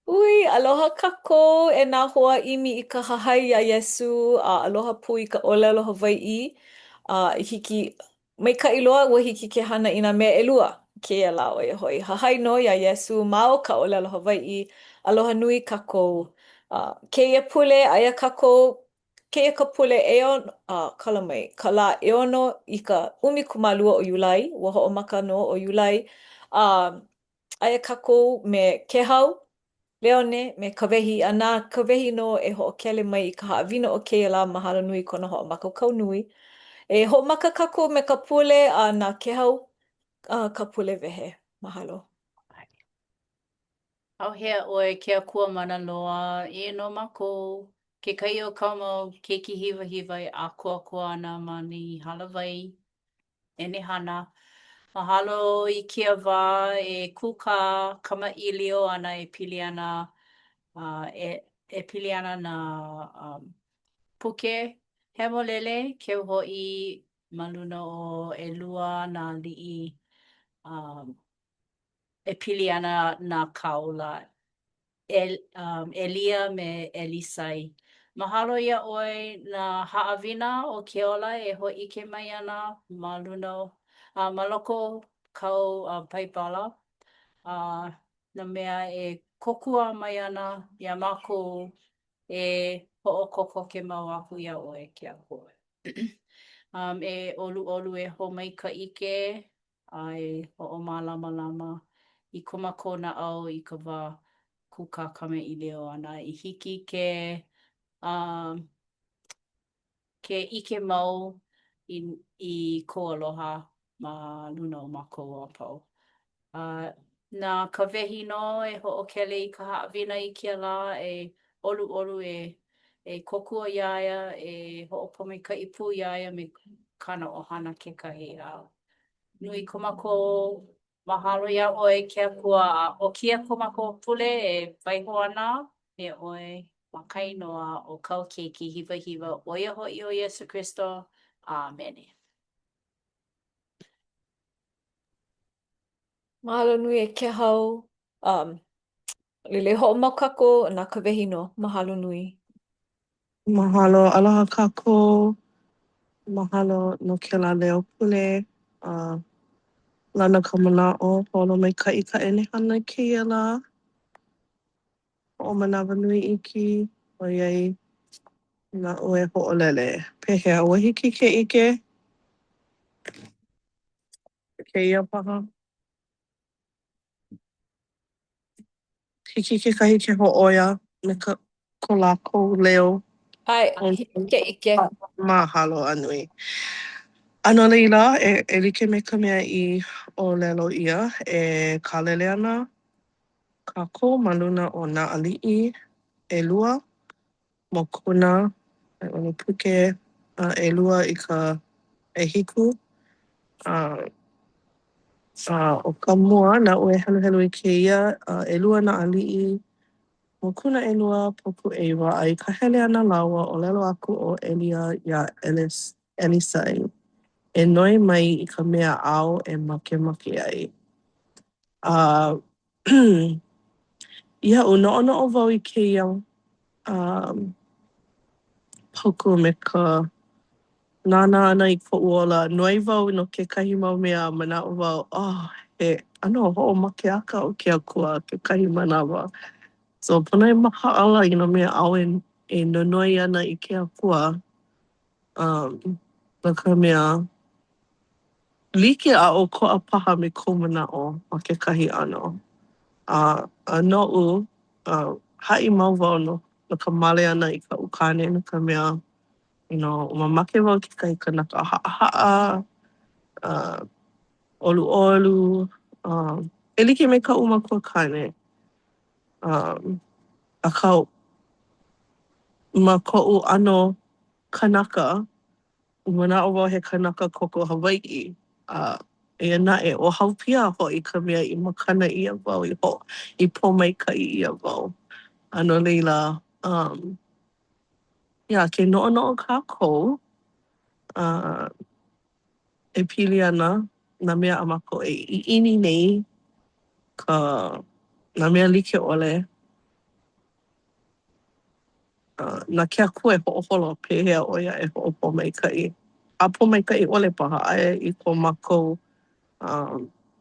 Hui, aloha kākou e nā hoa ʻimi i ka hahai iā Iesū a aloha pū i ka ʻōlelo Hawaiʻi. A i hiki, maikaʻi loa ua hiki ke hana i nā mea ʻelua kēia lā ʻo ia hoʻi, hahai nō iā Iesū ma o ka ʻōlelo Hawaiʻi. Aloha nui kākou. A kēia pule, aia kākou, kēia ka pule ʻeono, a kala mai, ka lā ʻeono i ka 12 o Iulai, ua hoʻomaka nō ʻo Iulai, a Aia kākou me Kēhau, Leone, me Kawehi, a na Kawehi nō e hoʻokele mai i ka haʻawina o kēia lā. Mahalo nui i kona hoʻomākaukau nui. E hoʻomaka kākou me ka pule a na Kēhau ka pule wehe. Mahalo. ʻAuhea ʻoe ke Akua mana loa, eia nō mākou, kekahi o kāu mau keiki hiwahiwa e ʻākoakoa ana ma nei hālāwai ʻenehana. Mahalo i kēia wā e kūkā kamaʻilio ana e pili ana e, e pili ana nā um, puke hemolele keu hoʻi ma luna o ʻelua nā aliʻi um, e pili ana nā kāula El, um, ʻElia me ʻElisai. Mahalo iā ʻoe nā haʻawina o ke ola e hōʻike mai ana ma luna o, a ma loko o kāu uh, Paipala, a nā mea e kōkua mai ana iā mākou e hoʻokokoke mau aku iā ʻoe, ke Akua. um, e ʻoluʻolu e hō mai ka ʻike a e hoʻomālamalama i ko mākou naʻau i ka wā kūkā kamaʻilio ʻana i hiki ke um, ke ʻike mau i, i kou aloha ma luna o mākou a pau. A na Kawehi nō e hoʻokele i ka haʻawina i kēia lā e ʻoluʻolu e e kōkua iā ia, e hoʻopōmaikaʻi pū iā ia me kāna ʻohana kekahi. A nui ko mākou mahalo iā ʻoe ke Akua, a ʻo kēia ko mākou pule e waiho ana me ʻoe ma ka inoa o kāu Keiki hiwahiwa, ʻo ia hoʻi ʻo Iesū Kristo. ʻĀmene. Mahalo nui e Kēhau. Um, lele hoʻomau kākou na Kawehi nō. Mahalo nui. Mahalo. Aloha kākou. Mahalo no kēlā leo pule. A lana ka manaʻo, holo maikaʻi ka ʻenehana i kēia lā. Hoʻomanawanui iki ʻoiai naʻu e hoʻolele. Pehea, ua hiki ke ʻike? Kēia paha? Hiki kekahi ke hōʻoia me ka ko lākou leo. ʻAe, hiki ke ʻike. Mahalo a nui. A no laila, e e like me ka mea i ʻōlelo ʻia, e kālele ana kākou ma luna o nā aliʻi ʻelua, mokuna a i ʻole puke ʻelua i ka ʻehiku. A a ʻo ka mua, naʻu e heluhelu i kēia, ʻElua nā aliʻi, mokuna ʻelua, paukū ʻeiwa, A i ka hele ʻana lāua, ʻōlelo aku ʻo ʻElia iā ʻElisai, E noi mai i ka mea āu e makemake ai. A iaʻu, noʻonoʻo wau i kēia um paukū me ka nānā ʻana i koʻu ola. Noi wau no kekahi mau mea a manaʻo wau, oh, he ʻano hoʻomakeʻaka ʻo ke Akua kekahi manawa. So pono e makaʻala i nā mea āu e nonoi ana i ke Akua. Um no ka mea, like a ʻokoʻa paha me kou manaʻo ma kekahi ʻano. A a noʻu, haʻi mau wau no ka male ʻana i kaʻu kāne no ka mea, you know, mamake wau i kekahi kanaka haʻahaʻa, a ʻoluʻolu, e like me kaʻu makuakāne. Um akā, ma koʻu ʻano kanaka, manaʻo wau he kanaka koko Hawaiʻi. A eia naʻe, ʻo haupia hoʻi ka mea i makana ʻia wau i ho i pōmaikaʻi ʻia wau. A no laila, um, yeah, ke noʻonoʻo kākou, uh e pili ana nā mea a mākou e ʻiʻini nei, ka nā mea like ʻole. Na ke Akua e hoʻoholo pehea ʻo ia e hoʻopōmaikaʻi a pōmaikaʻi ʻole paha. Aia i ko mākou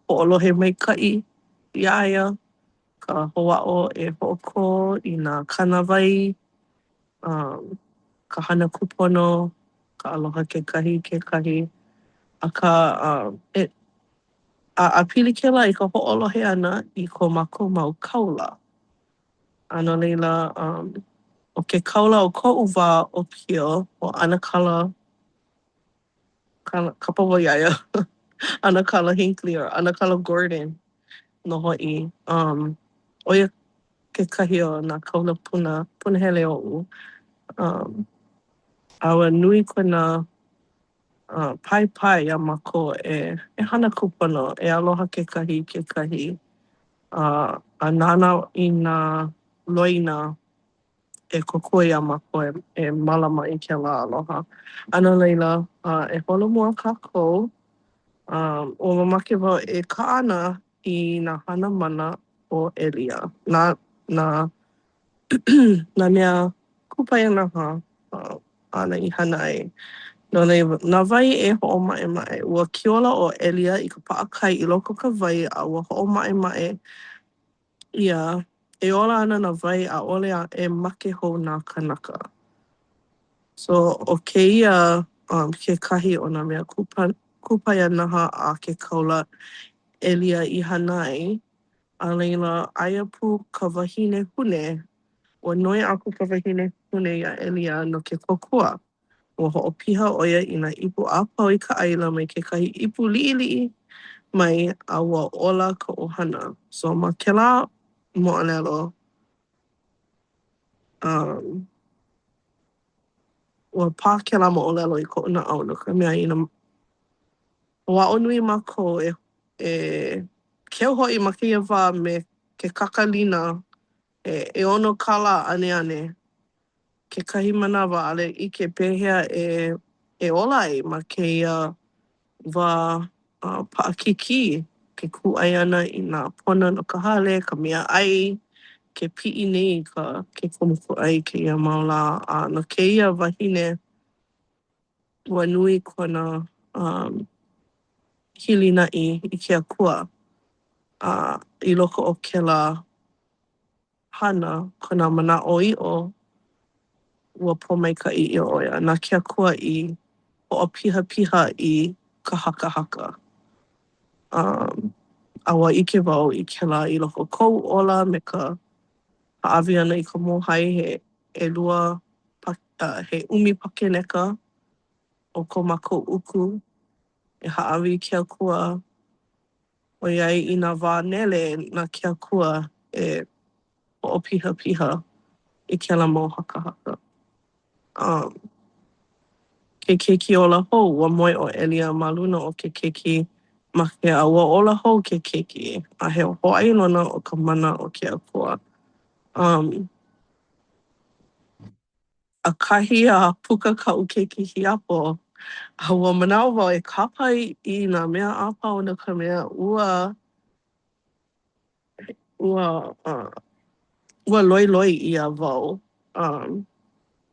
hoʻolohe maikaʻi iā ia, ka hoʻāʻo e hoʻokō i nā kānāwai, ka hana kūpono, ka aloha kekahi i kekahi. Akā a a pili kēlā i ka hoʻolohe ʻana i ko mākou mau kāula. A no leila, ʻo ke kāula o koʻu wā ʻōpio, ʻo ʻAnakala kapa wau iā ia ʻAnakala Hinckley or ʻAnakala Gordon nō hoʻi. ʻO ia kekahi o nā kāula puna punahele oʻu. A ua nui kona paipai iā mākou e hana kūpono. E aloha kekahi i kekahi. A nānā i nā loina e kōkua iā mākou e mālama i kēlā aloha. A no leila, e holomua kākou. Ua mamake wau e kaʻana i nā hana mana o ʻElia. Nā nā nā mea kupaianaha āna i hana ai. No laila, na wai e hoʻomaʻemaʻe? Ua kiola ʻo ʻElia i ka paʻakai i loko o ka wai a ua hoʻomaʻemaʻe ʻia. E ola ana nā wai ʻaʻole e make hou nā kānaka. So, ʻo kēia kekahi o nā mea kūpaianaha a ke kāula ʻElia i hana ai. A laila, aia pū ka wahine hune. Ua noi aku ka wahine hune iā ʻElia no ke kōkua. Ua hoʻopiha ʻo ia i nā ipu a pau i ka ʻaila mai kekahi ipu liʻiliʻi mai a ua ola ka ʻohana. So ma kēlā moʻolelo, umm ua pā kēlā moʻolelo i koʻu naʻau no ka mea inā hoʻāʻo nui mākou e e keu hoʻi ma kēia wā me ke kakalina he ʻeono kālā a aneane. Kekahi manawa ʻaʻole ʻike pehea e ola ai ma kēia wā paʻakikī. Ke kūʻai ʻana i nā pono no ka hale, ka meaʻai. Ke piʻi nei ka ke kumu kūʻai i kēia mau lā. A no kēia wahine, ua nui kona umm hilinaʻi i ke Akua. A i loko o kēlā hana, kona manaʻoʻiʻo, ua pōmaikaʻi ʻia ʻo ia. Na ke Akua i hoʻopihapiha i ka hakahaka. Umm a ua ʻike wau i kēlā i loko o koʻu ola me ka hāʻawi ʻana i ka mōhai he ʻelua he ʻumi pakeneka o ko mākou uku e hāʻawi i ke Akua ʻOiai i nā wā nele, na ke Akua e hoʻopihapiha i kēlā mau hakahaka. Umm ke keiki ola hou. Ua moe ʻo ʻElia ma luna o ke keiki make a ua ola hou ke keiki. A he hōʻailona o ka mana o ke Akua. Umm ʻAkahi a puka kaʻu keiki hiapo, a ua manaʻo wau e kāpae i nā mea a pau no ka mea ua ua uh ua loiloi ʻia wau umm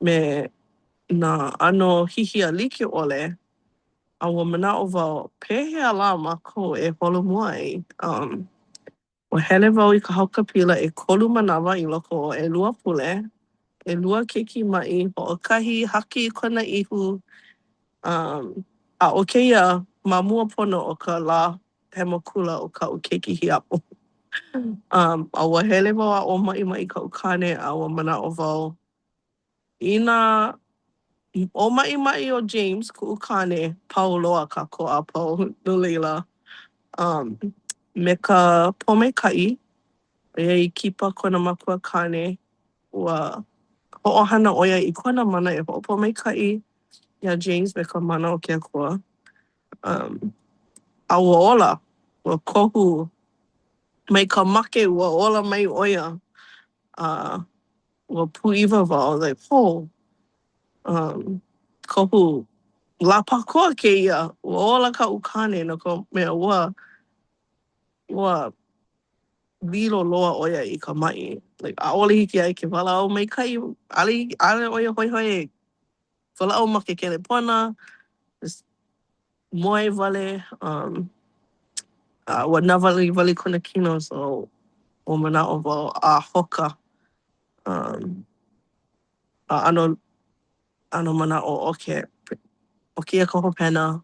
me nā ʻano hihia like ʻole. A ua manaʻo wau, "Pehea lā mākou e holomua ai?" Umm ua hele wau i ka haukapila ʻekolu manawa i loko o ʻelua pule. ʻElua keiki maʻi. Hoʻokahi, haki i kona ihu. Umm a ʻo kēia, ma mua pono o ka lā hemo kula o kaʻu keiki hiapo. Umm a ua hele wau a ʻōmaʻimaʻi kaʻu kāne a ua manaʻo wau, "Inā ʻōmaʻimaʻi ʻo James, kuʻu kāne, pau loa kākou a pau." No leila, umm me ka pōmaikaʻi, ʻoiai kipa kona makuakāne, ua hoʻohana ʻo ia i kona mana e hoʻopōmaikaʻi iā James me ka mana o ke Akua. Umm a ua ola. Ua kohu mai ka make ua ola mai ʻo ia. A ua pūʻiwa wau like “Oh! Umm kohu lā pākoa kēia! Ua ola kaʻu kāne no ka mea ua ua... Lilo loa ʻo ia i ka maʻi. Like ʻaʻole hiki iā ia ke walaʻau maikaʻi. ʻAʻole hiki, ʻaʻole ʻo ia hoihoi e walaʻau ma ke kelepona. Just moe wale. Um A ua nāwaliwali kona kino so ua manaʻo wau a hoka. Um A ʻano ʻano manaʻo okay ʻo kēia ka hopena.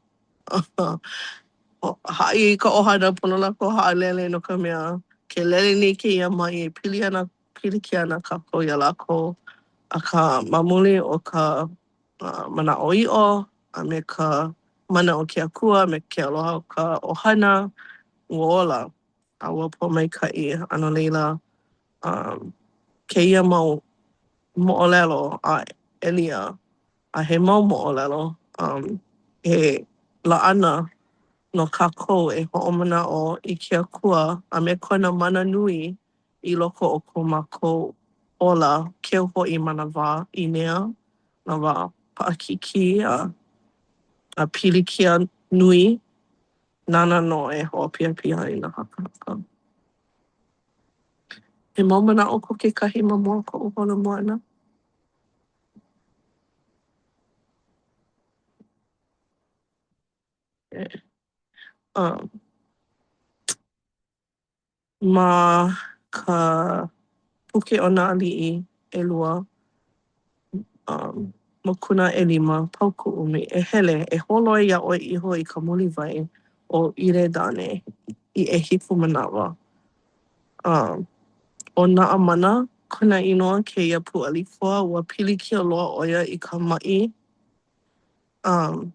Haʻi i ka ʻohana pono lākou haʻalele no ka mea ke lele nei kēia maʻi e pili ana pilikia ana kākou iā lākou. Akā ma muli o ka manaʻoʻiʻo a me ka mana o ke Akua a me ke aloha o ka ʻohana, ua ola a ua pōmaikaʻi. A no leila, um kēia mau moʻolelo a ʻElia, a he mau moʻolelo, um he laʻana no kākou e hoʻomanaʻo i ke Akua a me kona mana nui i loko o ko mākou ola keu hoʻi ma nā wā ʻīnea, nā wā paʻakikī, a pilikia nui. Nāna nō e hoʻopihapiha i nā hakahaka. He mau manaʻo ko kekahi ma mua o koʻu holomua ʻana? Um Ma ka Puke o Nā Aliʻi ʻElua, um mokuna ʻelima, paukū ʻumi, "E hele, e holoi iā ʻoe iho i ka Muliwai ʻo Iredane i ʻehiku manawa." Um ʻO Naʻamana kona inoa kēia pūʻali koa. Ua pilikia loa ʻo ia i ka maʻi. Um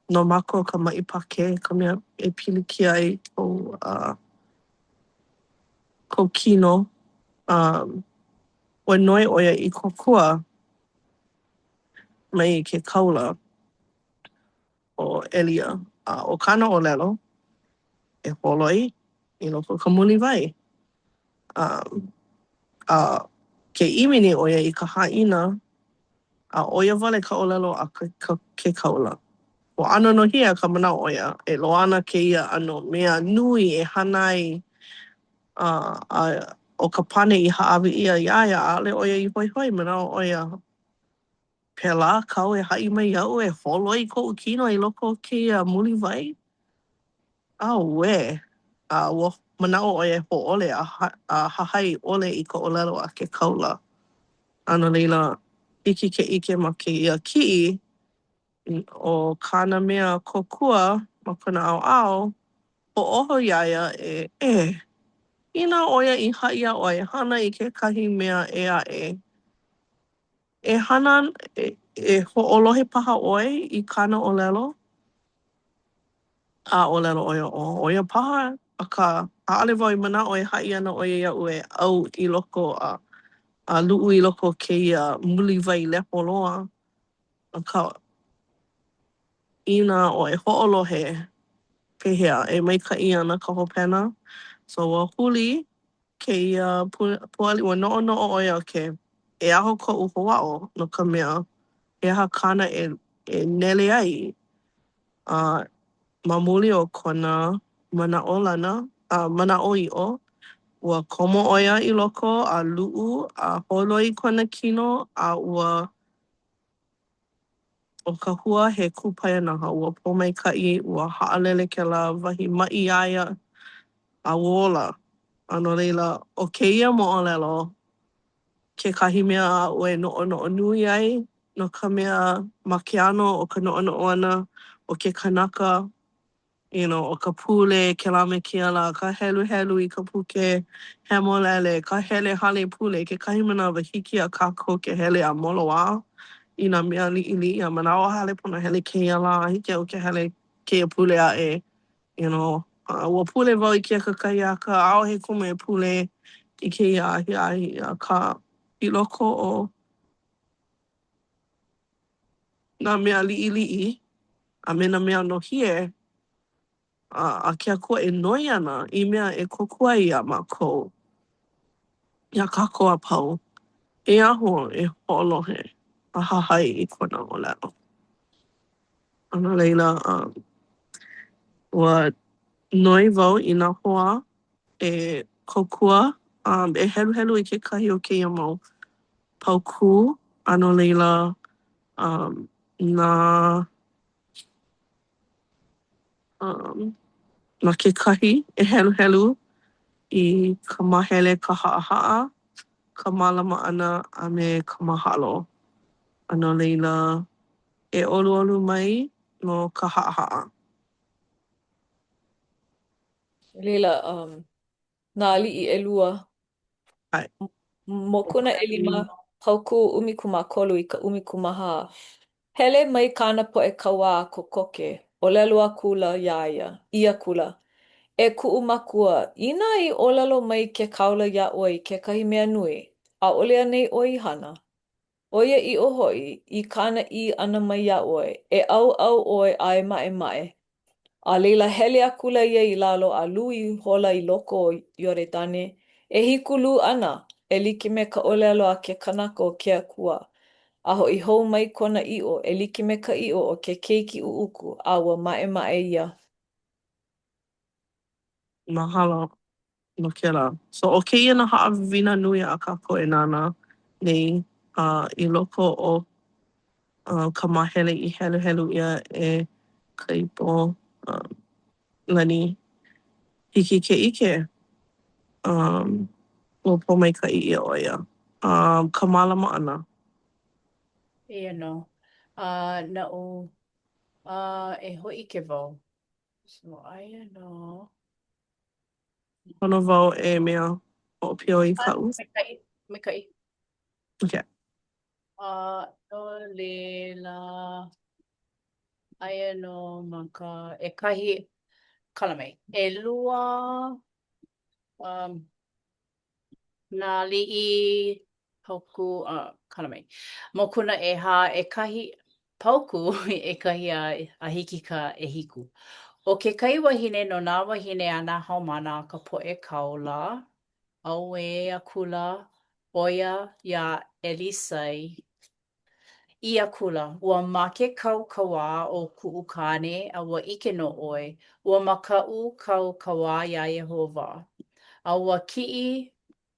No mākou ka maʻi Pākē ka mea e pilikia ai kou a kou kino. Um Ua noi ʻo ia i kōkua mai ke kāula ʻo ʻElia. A ʻo kāna ʻōlelo, "E holoi i loko o ka muliwai." Um A ke ʻimi nei ʻo ia i ka hāʻina, a ʻo ia wale ka ʻōlelo a ke kāula. Ua ʻano nohie akā manaʻo ʻo ia e loaʻa ana kēia ʻano mea nui e hana ai. A ʻo ka pane i hāʻawi ʻia iā ia, ʻaʻole ʻo ia i hoihoi. Manaʻo ʻo ia, "Pēlā kāu e haʻi mai iaʻu e holoi koʻu kino i loko o kēia muliwai? Auē! A ua manaʻo ʻo ia e hōʻole a hahai ʻole i ka ʻōlelo a ke kāula. A no leila, hiki ke ʻike ma kēia kiʻi, ʻo kāna mea kōkua ma kona ʻaoʻao, hoʻōho iā ia e "E, inā ʻo ia i haʻi iā ʻoe e hana i kekahi mea ʻē aʻe, e hana e hoʻolohe paha ʻoe i kāna ʻōlelo?" A ʻōlelo ʻo ia "ʻO ia paha. Akā ʻaʻole wau i manaʻo e haʻi ana ʻo ia iaʻu e ʻau i loko a luʻu i loko o kēia muliwai lepo loa. Akā inā ʻoe hoʻolohe, pehea, e maikaʻi ana ka hopena?" So ua huli kēia pūʻali, ua noʻonoʻo ʻo ia “Okay, e aho koʻu hoʻāʻo no ka mea he aha kāna e nele ai?” A ma muli o kona manaʻolana a manaʻoʻiʻo, ua komo ʻo ia i loko a luʻu a holoi kona kino a ua ʻO ka hua he kupaianaha. Ua pōmaikaʻi. Ua haʻalele kēlā wahi maʻi iā ia a ua ola. A no leila, ʻo kēia moʻolelo kekahi mea aʻu e noʻonoʻo nui ai no ka mea, ma ke ano o ka noʻonoʻo ʻana o ke kanaka you know ʻo ka pule kēlā me kēia lā, ka heluhelu i ka Puke Hemolele, ka hele hale pule. Kekahi manawa hiki iā kākou ke hele a moloā i nā mea liʻiliʻi a manaʻo "ʻAʻole pono e hele kēia lā. Hiki iaʻu ke hele kēia pule aʻe." You know? Ua pule wau i kēia kakahiaka. ʻAʻohe kumu e pule i kēia ahiahi. Akā, i loko o nā mea liʻiliʻi a me nā mea nohie a ke Akua e noi ana i mea e kōkua ai iā mākou, iā kākou a pau, e aho e hoʻolohe a hahai i kona ʻōlelo. A no leila, ua noi wau i nā hoa. E kōkua um e heluhelu i kekahi o kēia mau paukū. A no leila, um na um na kekahi e heluhelu i ka māhele Ka Haʻahaʻa, Ka Mālama ʻAna, a me Ka Mahalo. A no leila, e ʻoluʻolu mai no ka haʻahaʻa. Leila, um, nā aliʻi ʻelua. ʻAe. Mokuna ʻelima, paukū 13 i ka 14. Hele mai kāna poʻe kauā a kokoke, ʻōlelo akula iā ia, ʻī akula, E kuʻu makua, inā i ʻōlelo mai ke kāula iā ʻoe i kekahi mea nui, ʻaʻole anei ʻoe i hana? ʻOiaʻiʻo hoʻi, i kāna ʻī ʻana mai iā ʻoe, e ʻauʻau ʻoe a e maʻemaʻe. A laila hele akula ia i lalo a lū ihola i loko o Ioredane, ʻehiku lū ʻana, e like me ka ʻōlelo a ke kanaka o ke Akua, a hoʻi hou mai kona ʻiʻo e like me ka ʻiʻo o ke keiki ʻuʻuku, a ua maʻemaʻe ia. Mahalo no kēlā. So ʻo kēia nā haʻawina nui a kākou e nānā nei a i loko o ka māhele i heluhelu ʻia e ka ipo Lani. Hiki ke ʻike um ua pōmaikaʻi ʻia ʻo ia. Um ka mālama ʻana. Eia nō. A naʻu, a e hōʻike wau. So aia nō. Pono wau e mea hoʻopio i kaʻu. Maikaʻi, maikaʻi. Okay. A no laila, aia nō ma ka ʻekahi, kala mai, ʻelua, um, Nā aliʻi paukū, a, kala mai. Mokuna ʻehā, ʻekahi, paukū ʻekahi a, a hiki ka ʻehiku. ʻO kekahi wahine no nā wāhine a nā haumāna a ka poʻe kāula, ʻauē akula ʻo ia iā ʻElisai, ʻī akula, Ua make kāu kauā ʻo kuʻu kāne, a ua ʻike nō ʻoe, ua makaʻu kāu kauā iā Iēhova. A ua kiʻi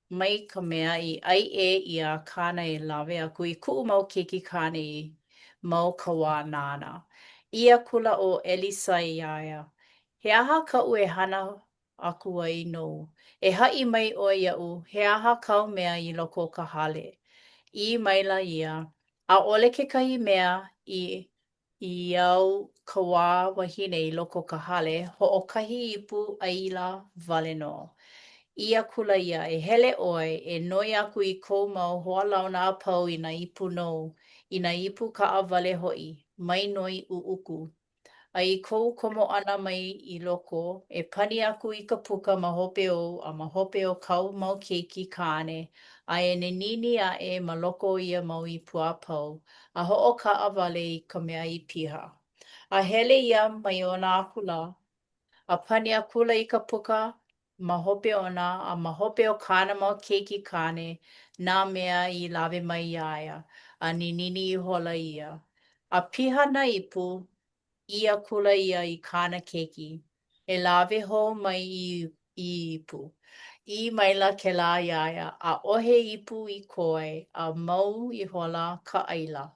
mai ka mea i ʻaiʻē ʻia kāna e lawe aku i kuʻu mau keiki kāne i mau kauā nāna. ʻĪ akula ʻo ʻElisai iā ia, He aha kaʻu e hana aku ai nou. E haʻi mai ʻoe iaʻu, he aha kāu mea i loko o ka hale? ʻĪ maila ia, ʻAʻole kekahi mea i i āu kauā wahine i loko o ka hale, hoʻokahi ipu ʻaila wale nō. ʻĪ akula ia, E hele ʻoe, e noi aku i kou mau hoalauna a pau i nā ipu nou, i nā ipu kaʻawale hoʻi, mai noi ʻuʻuku. A i kou komo ʻana mai i loko, e pani aku i ka puka ma hope ou a ma hope o kāu mau keiki kāne, a e ninini aʻe ma loko o ia mau ipu a pau, a hoʻokaʻawale i ka mea i piha. A hele ia mai ona aku lā, a pani akula i ka puka ma hope ona a ma hope o kāna mau keiki kāne nā mea i lawe mai iā ia, a ninini ihola ia. A piha nā ipu, ʻī akula ia i kāna keiki, E lawe hou mai i ipu. ʻĪ maila kēlā iā ia, ʻAʻohe ipu i koe, a mau ihola ka ʻaila.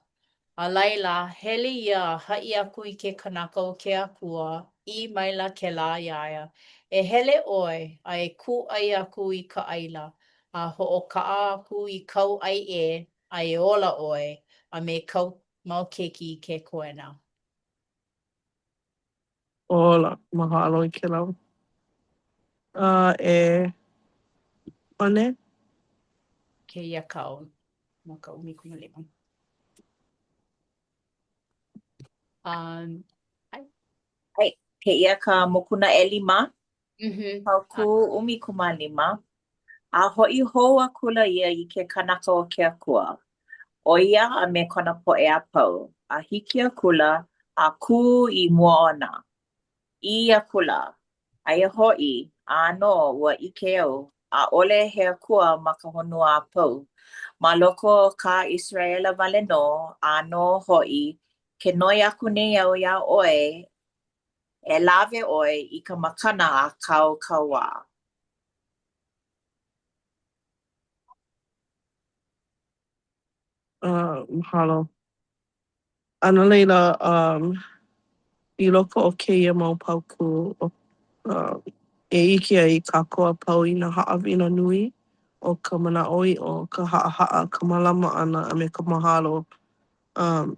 A laila, hele ia a haʻi aku i ke kanaka o ke Akua, ʻī maila kēlā iā ia, E hele ʻoe, a e kūʻai aku i ka ʻaila, a hoʻokaʻa aku i kāu ʻaiʻē, a e ola ʻoe, a me kāu mau keiki i ke koena. Ola, mahalo i kēlā. A e One. Kēia kau ma ka 15. Um, ai. ʻAe, kēia ka mokuna ʻelima, Mm -hmm. paukū 15. A hoʻi hou akula ia i ke kanaka o ke Akua, ʻo ia a me kona poʻe a pau, a hiki akula, a kū i mua ona. ʻĪ akula, Aia hoʻi, ʻānō ua ʻike au, ʻaʻole he Akua ma ka honua a pau, ma loko o kā ʻIseraʻela wale nō, ʻānō hoʻi, ke noi aku nei au iā ʻoe e lawe ʻoe i ka makana a kāu kauā. Mahalo. A no leila, umm, i loko o kēia mau paukū e ʻike ai kākou a pau i nā haʻawina nui ʻo ka manaʻoʻiʻo, ka haʻahaʻa, ka mālama ʻana, a me ka mahalo. Umm,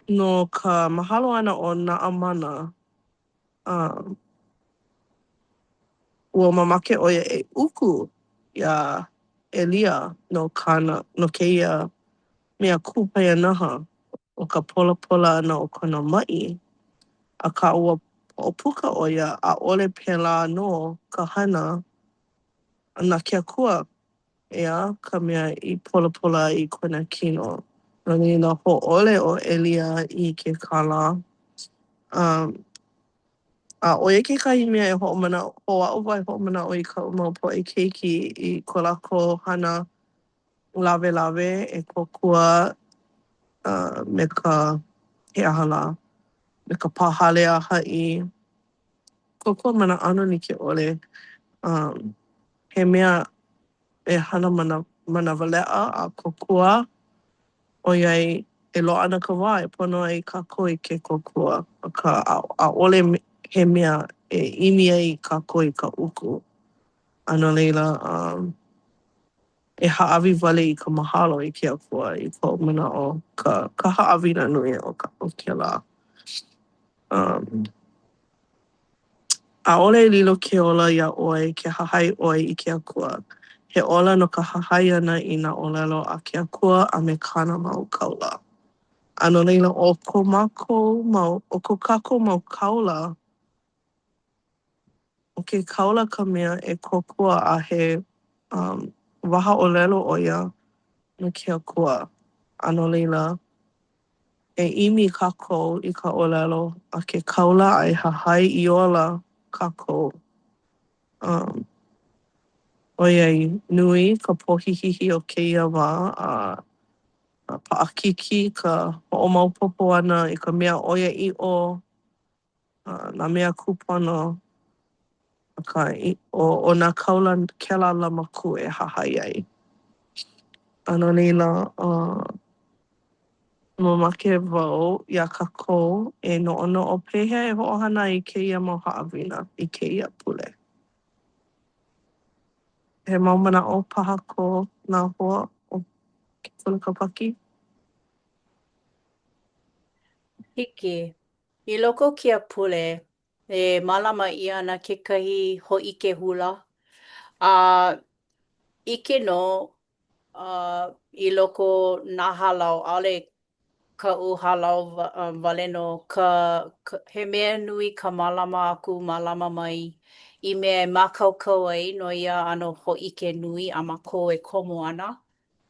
no ka mahalo ʻana o Naʻamana, umm, ua mamake ʻo ia e uku iā ʻElia no kāna no kēia mea kūpaianaha ʻo ka polapola ʻana o kona maʻi. Akā ua hoʻopuka ʻo ia ʻaʻole pēlā nō ka hana. Na ke Akua, ʻeā? Ka mea i polapola ai i kona kino. No leila hōʻole ʻo ʻElia i ke kālā. Umm, a ʻo ia kekahi mea e hoʻomanaʻo hoʻāʻo wau e hoʻomanaʻo i kaʻu mau poʻe keiki i ko lākou hana lawelawe e kōkua me ka, he aha lā? Me ka pā hale a haʻi. Kōkua ma nā ʻano like ʻole. Umm, he mea e hana manawaleʻa a kōkua ʻoiai e loaʻa ana ka wā e pono ai kākou i ke kōkua. Akā ʻaʻole he mea e ʻimi ai kākou i ka uku. A no leila, umm, e hāʻawi wale i ka mahalo i ke Akua i koʻu manaʻo ka ka haʻawina nui o kēlā. Umm, ʻAʻole e lilo ke ola iā ʻoe ke hahai ʻoe i ke Akua. He ola no ka hahai ʻana i nā ʻōlelo a ke Akua a me kāna mau kāula. A no leila, ʻo ko mākou mau ʻo ko kākou mau kāula, ʻo ke kāula ka mea e kōkua a he umm waha ʻōlelo ʻo ia no ke Akua. A no leila, e ʻimi kākou i ka ʻōlelo a ke kāula a e hahai i ola kākou. Umm, ʻOiai nui ka pohihihi o kēia wā a paʻakikī ka hoʻomaopopo ʻana i ka mea ʻoiaʻiʻo, nā mea kūpono. Akā, ʻo nā kāula kēlā lamakū e hahai ai. A no leila, uh, mamake wau iā kākou e noʻonoʻo pehea e hoʻohana ai i kēia mau haʻawina i kēia pule. He mau manaʻo paha ko nā hoa o ke kula Kāpaki? Hiki. I loko o kēia pule, e mālama ʻia ana kekahi hōʻike hula. A ʻike nō i loko nā hālau, ʻaʻole kaʻu hālau wale nō ka, he mea nui ka mālama aku, mālama mai i mea e mākaukau ai no ia ʻano hōʻike nui a mākou e komo ana.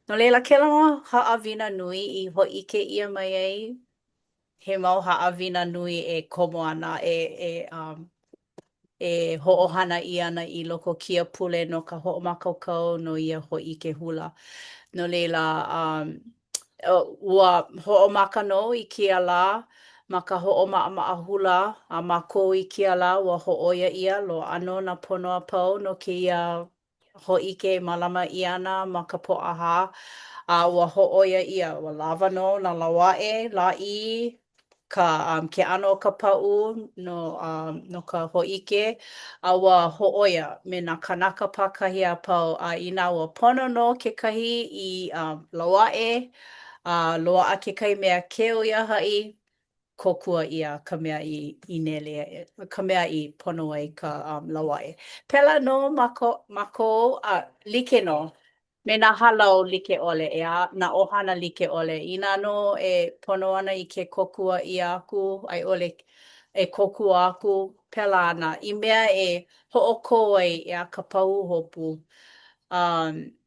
No laila, kēlā haʻawina nui i hōʻike ʻia mai ai he mau haʻawina nui e komo ana e e um e hoʻohana ʻia ana i loko o kēia pule no ka hoʻomākaukau no ia hōʻike hula. No laila, um, ua hoʻomaka nō i kēia lā ma ka hoʻomaʻamaʻa hula a mākou i kēia lā ua hōʻoia ʻia loaʻa nō nā pono a pau no kēia hōʻike e mālama ʻia ana ma ka Pōʻahā, a ua hōʻoia ʻia, ua lawa nō nā lauaʻe, lāʻī, ka um, ke ʻano o ka paʻu no, um, no ka hōʻike, a ua hōʻoia me nā kānaka pākahi a pau, a inā ua pono nō kekahi i um, lauaʻe, a loaʻa kekahi mea keu iā haʻi, kōkua ʻia ka mea i i nele, ka mea i pono ai ka um, lauaʻe. Pēlā nō mākou, a like nō me nā hālau like ʻole, ʻeā, nā ʻohana like ʻole. Inā nō e pono ana i ke kōkua ʻia aku, a i ʻole e kōkua aku, pēlā ana, i mea e hoʻokō ai, ʻeā, ka pahuhopu. Um,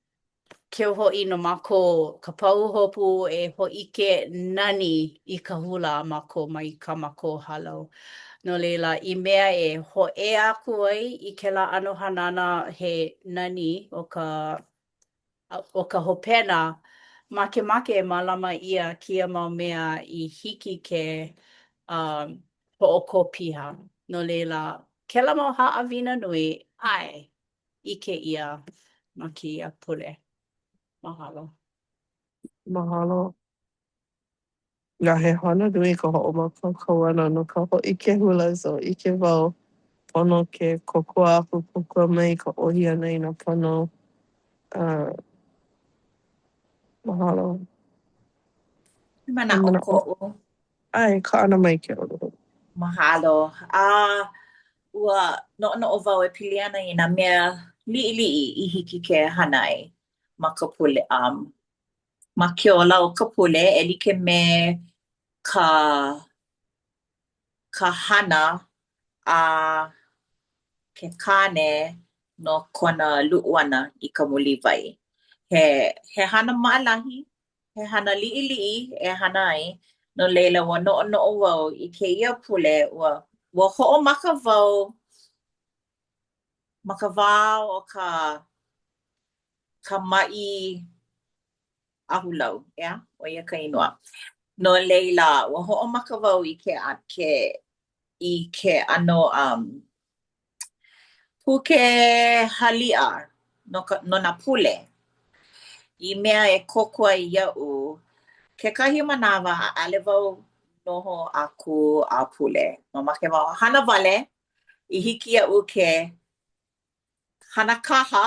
Keu hoʻi no mākou ka pahuhopu e hōʻike nani i ka hula a mākou mai kā mākou hālau. No laila, i mea e hōʻea aku ai i kēlā ʻano hanana he nani o ka o ka hopena, makemake e mālama ʻia kēia mau mea i hiki ke um, hoʻokō piha. No laila, kēlā mau haʻawina nui, ʻae, ʻike ʻia ma kēia pule. Mahalo. Mahalo. Yeah, he hana nui ka hoʻomākaukau ʻana no ka hōʻike hula so ʻike wau pono ke kōkua aku, kōkua mai i ka ʻohi ʻana i nā pono. Uh Mahalo. He manaʻo koʻu. ʻAe, kaʻana mai ke ʻoluʻolu. Mahalo. A ua noʻonoʻo wau e pili ana i nā mea liʻiliʻi i hiki ke hana ai ma ka pule um ma ke ola o ka pule e like me ka ka hana a ke kāne no kona luʻu ʻana i ka muliwai. He he hana maʻalahi, he hana liʻiliʻi e hana ai, no laila ua noʻonoʻo wau i kēia pule ua ua hoʻomaka wau ma ka wā o ka ka maʻi ahulau, ʻeā? ʻO ia ka inoa. No laila, ua hoʻomaka wau i ke ke i ke ʻano um puke haliʻa no ka no nā pule i mea e kōkua ai iaʻu. Kekahi manawa ʻaʻale wau noho a kū a pule. Mamake wau a hana wale i hiki iaʻu ke hana kaha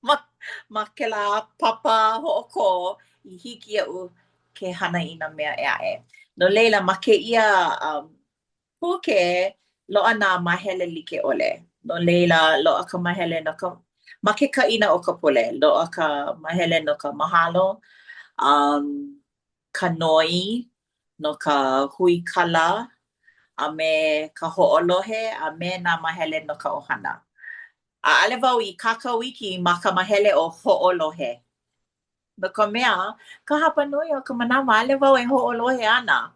ma ma kēlā papa hoʻokō i hiki iaʻu ke hana i nā mea ʻē aʻe. No laila, ma kēia um puke, loaʻa nā māhele like ʻole. No laila, loaʻa ka māhele no ka ma ke kaʻina o ka pule, loaʻa ka māhele no ka mahalo, um ka noi, no ka huikala, a me ka hoʻolohe, a me nā māhele no ka ʻohana. ʻAʻale wau i kākau iki ma ka māhele ʻo hoʻolohe. No ka mea, ka hapanui o ka manawa, ʻaʻale wau e hoʻolohe ana.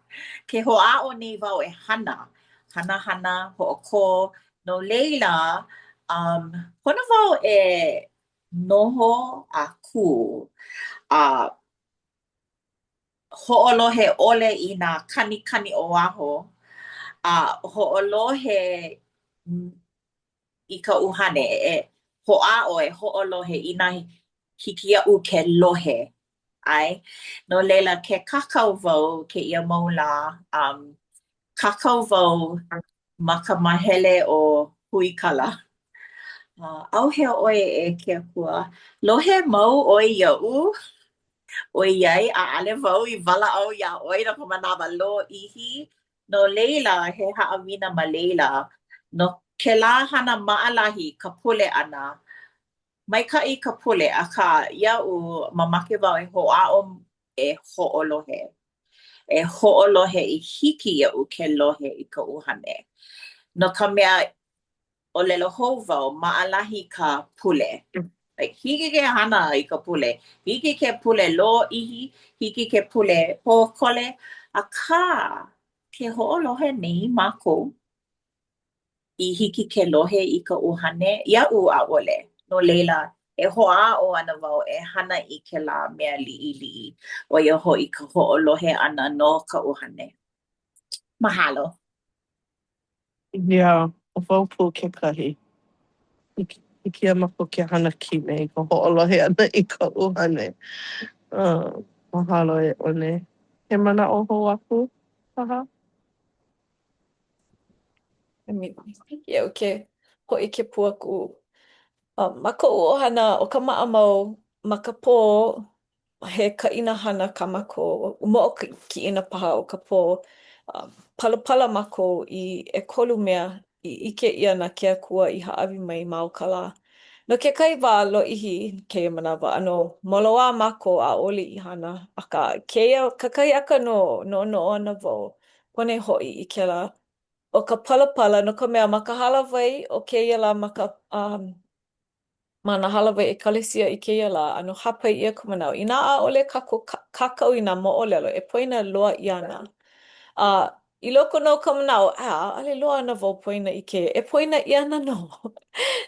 Ke hoʻāʻo nei wau e hana. Hana, hana, hoʻokō. No laila, um, pono wau e noho a kū a hoʻolohe ʻole i nā kanikani o waho, a hoʻolohe i ka ʻuhane, e hoʻāʻo e hoʻolohe inā hiki iaʻu ke lohe, ʻae? No laila, ke kākau wau kēia mau lā, um, kākau wau ma ka māhele ʻo Huikala. Uh, ʻAuhea ʻoe e ke Akua, lohe mau ʻoe iaʻu? ʻOiai ʻaʻale wau i walaʻau iā ʻoe no ka manawa lōʻihi, no laila, he haʻawina ma laila no kēlā hana maʻalahi ka pule ʻana. Maikaʻi ka pule, akā, iaʻu, mamake wau e hoʻāʻo e hoʻolohe. E hoʻolohe i hiki iaʻu ke lohe i ka ʻuhane. No ka mea, ʻōlelo hou wau, maʻalahi ka pule. Like, hiki ke hana i ka pule. Hiki ke pule lōʻihi, hiki ke pule pōkole, akā, ke hoʻolohe nei mākou i hiki ke lohe i ka ʻuhane, iaʻu ʻaʻole. No laila, e hoʻāʻo ana wau e hana i kēlā mea liʻiliʻi, ʻo ia hoʻi ka hoʻolohe ʻana no ka ʻuhane. Mahalo. Yeah, ʻo wau pū kekahi. Hiki hiki iā mākou ke hana kiʻinei i ka hoʻolohe ʻana i ka ʻuhane. Uh, mahalo e ʻOne. He manaʻo hou aku paha? I mean, hiki iaʻu ke hōʻike pū aku. Um, ma koʻu ʻohana, ʻo ka maʻamau ma ka pō, he kaʻina hana kā mākou, moʻokiʻina paha o ka pō. Palapala mākou i ʻekolu mea i ʻike ʻia na ke Akua i hāʻawi mai ma o ka lā. No kekahi wā lōʻihi kēia manawa, ʻano moloā mākou ʻaʻole i hana, akā kēia kakahiaka nō noʻonoʻo ana wau, pono e hoʻi i kēlā ʻo ka palapala, no ka mea, ma ka hālāwai o kēia lā ma ka um, ma nā hālāwai ʻekalesia i kēia lā, ʻano hāpai ʻia ka manaʻo, inā ʻaʻole kākou kākau i nā moʻolelo e poina loa ʻia ana. A i loko nō o ka manaʻo, ʻae, ʻaʻole loa ana wau poina i kēia, e poina ʻia ana nō.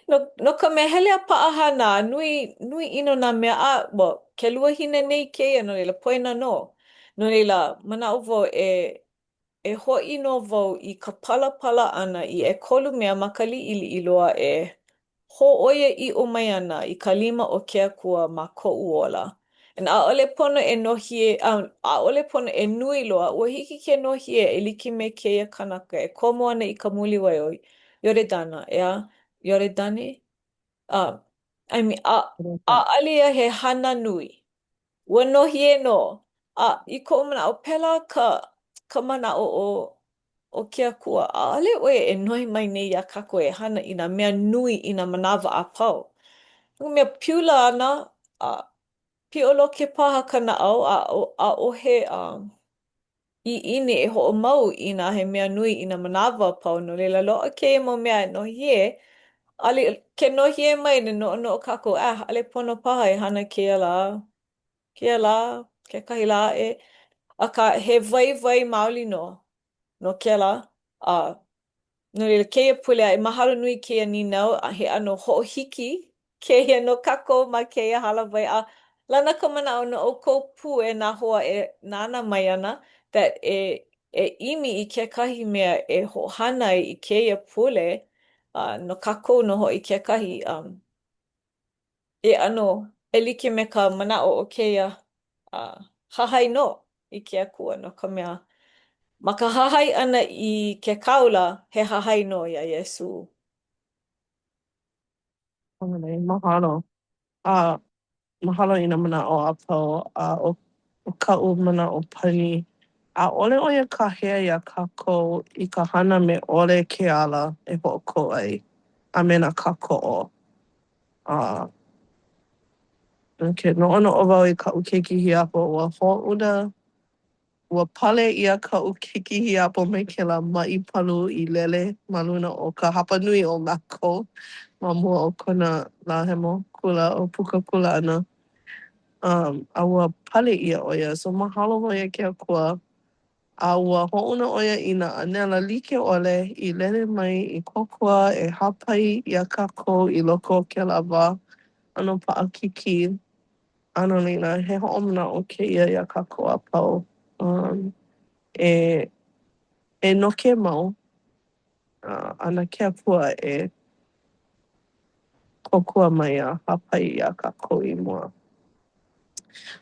No, no ka mea, hele a paʻahana, a nui, nui ʻino nā mea, a, ua, ke luahine nei kēia, no laila, poina nō. No laila, manaʻo wau e E hoʻi nō wau i ka palapala ʻana i ʻekolu mea ma ka liʻiliʻi loa e hōʻoiaʻiʻo mai ana i ka lima o ke Akua ma koʻu ola. And ʻaʻole pono e nohie, ʻaʻole pono e nui loa, ua hiki ke nohie e like me kēia kanaka e komo ana i ka muliwai o Ioredana, ʻeā? Ioredane? Uh, I mean, a, ʻaʻole ia he hana nui. Ua nohie nō. A i koʻu manaʻo, pēlā ka, ka manaʻo o, o ke Akua. ʻAʻole ʻo ia e noi mai nei iā kākou e hana i nā mea nui i nā manawa a pau. No ka mea, piula ana, a piʻoloke paha ka naʻau, a ʻaʻohe a ʻiʻini e hoʻomau inā he mea nui i nā manawa a pau, no laila, loaʻa kēia mau mea e nohie, ʻaʻole, ke nohie mai, e noʻonoʻo kākou, ah, ʻaʻole pono paha e hana kēia lā, kēia lā, kekahi lā aʻe. Akā, he waiwai maoli nō no kēlā, a No laila, kēia pule aʻe, mahalo nui kēia nīnau, a he ʻano hoʻohiki kēia no kākou ma kēia hālāwai, a lana ka manaʻo no ʻoukou pū e nā hoa e nānā mai ana, that e e ʻimi i kekahi mea e hoʻohana ai i kēia pule, a no kākou nō hoʻi kekahi, um, e ʻano e like me ka manaʻo o kēia hahai nō i ke Akua, no ka mea, ma ka hahai ʻana i ke kaula, he hahai nō iā Iesū. Mahalo. A mahalo i nā manaʻo a pau. A ʻo kaʻu manaʻo pani, ʻaʻole ʻo ia kāhea iā kākou i ka hana me ʻole ke ala e hoʻokō ai a me nā kākoʻo. A ke noʻonoʻo wau i kaʻu keiki hiapo, ua hoʻouna, ua pale ʻia kaʻu keiki hiapo mai kēlā maʻi palū i lele ma luna o ka hapanui o mākou ma mua o kona lā hemo kula, o puka kula ʻana. Um, a ua pale ʻia ʻo ia. So mahalo wau iā ke Akua. A ua hoʻouna ʻo ia i nā ʻānela like ʻole i lele mai i kōkua e hāpai iā kākou i loko o kēlā wā ʻano paʻakikī. A no laila, he hoʻomanaʻo kēia iā kākou a pau um e e noke mau a na ke Akua e kōkua mai a hāpai iā kākou i mua.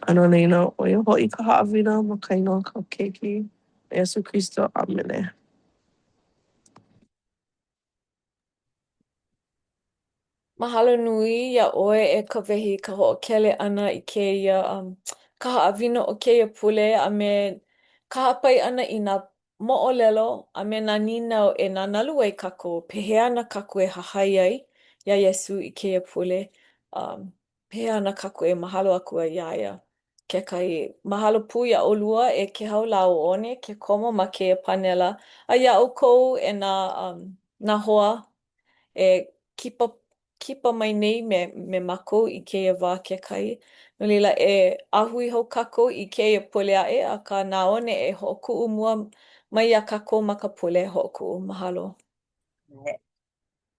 A no laila, ʻo ia hoʻi ka haʻawina ma ka inoa o kāu Keiki, ʻo Iesū Kristo. ʻĀmene. Mahalo nui iā ʻoe e Kawehi i ka hoʻokele ʻana i kēia um, ka haʻawina o kēia pule a me ka hāpai ʻana i nā moʻolelo a me nā nīnau e nānalu ai kākou pehea ana kākou e hahai ai iā Iesū i kēia pule, um, pehea ana kākou e mahalo aku ai iā ia kekahi. Mahalo pū iā ʻolua e Kehau lā ʻo One ke komo ma kēia pānela a iā ʻoukou e nā, um, nā hoa e kipa kipa mai nei me, me mākou i kēia wā kekahi. No laila, e a hui hou kākou i kēia pule aʻe, akā na One e hoʻokuʻu mua mai iā kākou ma ka pule hoʻokuʻu. Mahalo.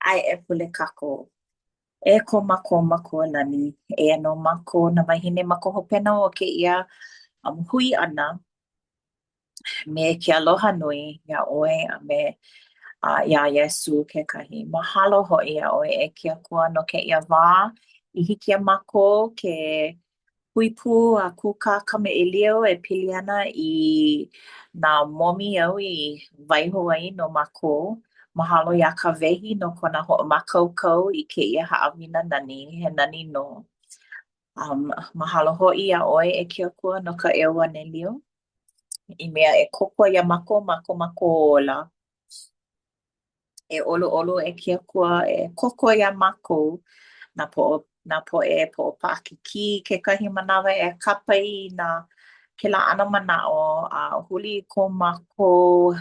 ʻAe e pule kākou. E ko mākou Makua lani, eia nō mākou nā wāhine ma ka hopena o kēia um hui ʻana me ke aloha nui iā ʻoe a me a iā Iesū kekahi. Mahalo hoʻi iā ʻoe e ke Akua no kēia wā i hiki iā mākou ke hui pū a kūkā kamaʻilio e pili ana i nā momi āu i waiho ai no mākou. Mahalo iā Kawehi no kona hoʻomākaukau i kēia haʻawina nani, he nani nō. Um, mahalo hoʻi iā ʻoe e ke Akua no ka ʻEuanelio i mea e kōkua iā mākou ma ko mākou ola. E ʻoluʻolu e ke Akua e kōkua iā mākou nā poʻo nā poʻe poʻo paʻakikī kekahi manawa e kāpae i nā kēlā ʻano manaʻo a huli i ko mākou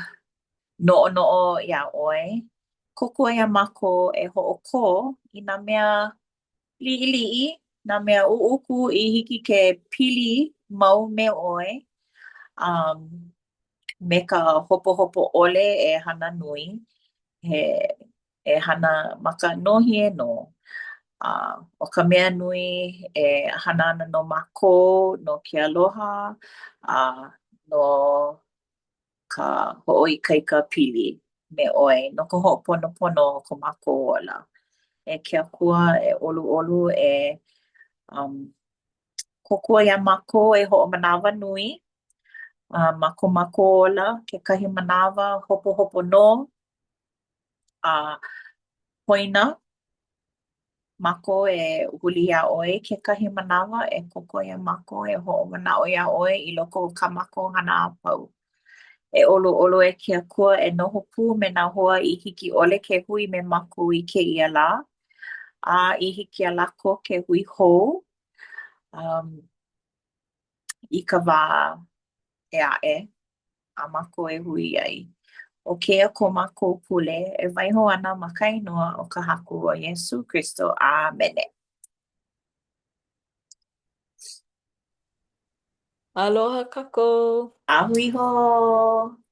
noʻonoʻo iā ʻoe. Kōkua iā mākou e hoʻokō i nā mea liʻiliʻi, nā mea ʻuʻuku i hiki ke pili mau me ʻoe, um, me ka hopohopo ʻole e hana nui, he e hana ma ka nōhie nō. A ʻo ka mea nui e hana ana nō mākou no ke aloha a no ka hoʻoikaika pili me ʻoe no ka hoʻoponopono o ko mākou ola. E ke Akua, e ʻoluʻolu e um. Kōkua iā mākou e hoʻomanawanui a ma ko mākou ola kekahi manawa hopohopo nō a poina mākou e huli iā ʻoe kekahi manawa e kōkua iā mākou e hoʻomanaʻo iā ʻoe i loko o kā mākou hana a pau. E ʻoluʻolu e ke Akua e noho pū me nā hoa i hiki ʻole ke hui me mākou i kēia lā, a i hiki iā lākou ke hui hou um, i ka wā ʻē aʻe a mākou e hui ai. ʻO kēia ko mākou pule e waiho ana ma ka inoa o ka Haku ʻo Iesū Kristo. ʻĀmene. Aloha kākou. A hui hou!